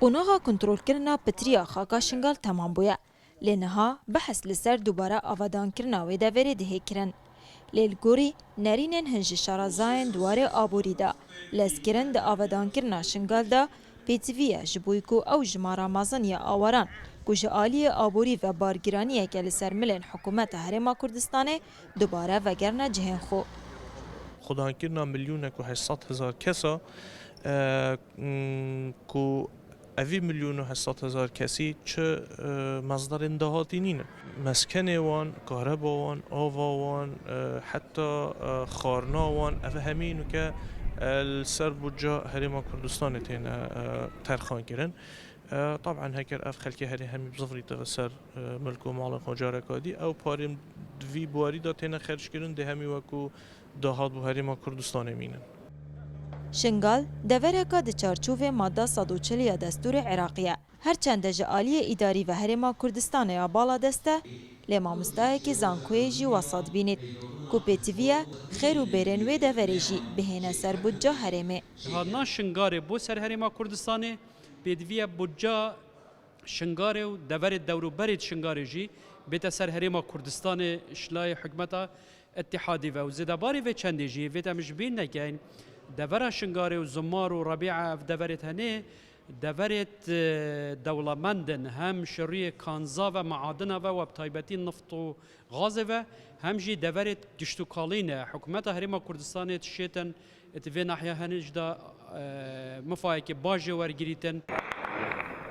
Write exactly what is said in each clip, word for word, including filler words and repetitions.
Qonaxa kontrolkirina pitiriya xaka Şingal temam bûye. Lê niha behs li ser dubare avadankirina wê deverê dihê kirin. Lê li gorî nerînên hin ji şarazayên di warê aborî de lezkirin di avadankirina Şingal de pêtivî ye, ji bo ku ew jimara mezin ya awaran ku ji aliyê aborî ve bargiraniyeke li ser milên hikûmeta Herêma Kurdistanê dubare vegerine cihên xwe. Xwedankirina milyonek û heşt sed hezar kesa, e, m, ku evî milyon û heşt sed hezar kesî çi, e, mezderên dahatî nîne. Meskenê wan, kareba wan, ava wan, e, heta, e, xwarina wan, ev hemî nuke, e, li ser budca Herêma Kurdistanê têne, e, terxan kirin. E, taban heker ev xelkê herê hemî bizivirîte ser, e, milk û malên xwe careka dî, ew parên di vî buarî de têne xerckirin, dê hemî wekû dahat bo Herêma Kurdistanê mînin. Şingal, devereka di çarçovê madda sed û çil ya Destûrê Iraqî ye. Her çende ji aliyê îdarî ve Herêma Kurdistanê ya bala dest e, lê mamostayekî zankoyê jî wesa dibînît ku pêtivî ye xêr û bêrên wê deverê jî bihêne ser budca herêmê. Hatina Şingarê bo ser Herêma Kurdistanê pêdivî ye budca Şingarê û deverê dewrûberê di Şingarê jî bête ser Herêma Kurdistanê ji layê hikûmeta Îtîhadî ve û zêdebarê vê çendê jî vêt em ji bîr nekeyn, devera Şingarê û Zimar û Rebîa ev deverêt henê deverêt, e, dewlemend in, hem ji rûyê kanza ve, meadina ve, we bi taybetî nift û gazê ve, hem jî deverêt gişt û kalî ne. Hikûmeta Herêma Kurdistanê dişêtin, di vê nahiya henê jî de, e, mifayekê baş jê wergirîtin.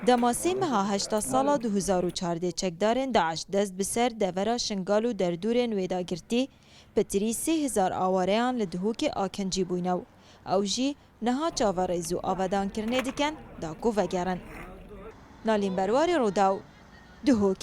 Dema sê meha heşta sala du hezar û çardeh çekdarên DAIŞ dest bi ser devera Şingal û derdûrên wê de girtî, pitirî sê hezar awareyan li Duhokê akincî bûyne û ew jî niha çaverêz û avadankirinê dikin da ku vegerin. Nalîn Berwarê, Rûdaw, Duhok.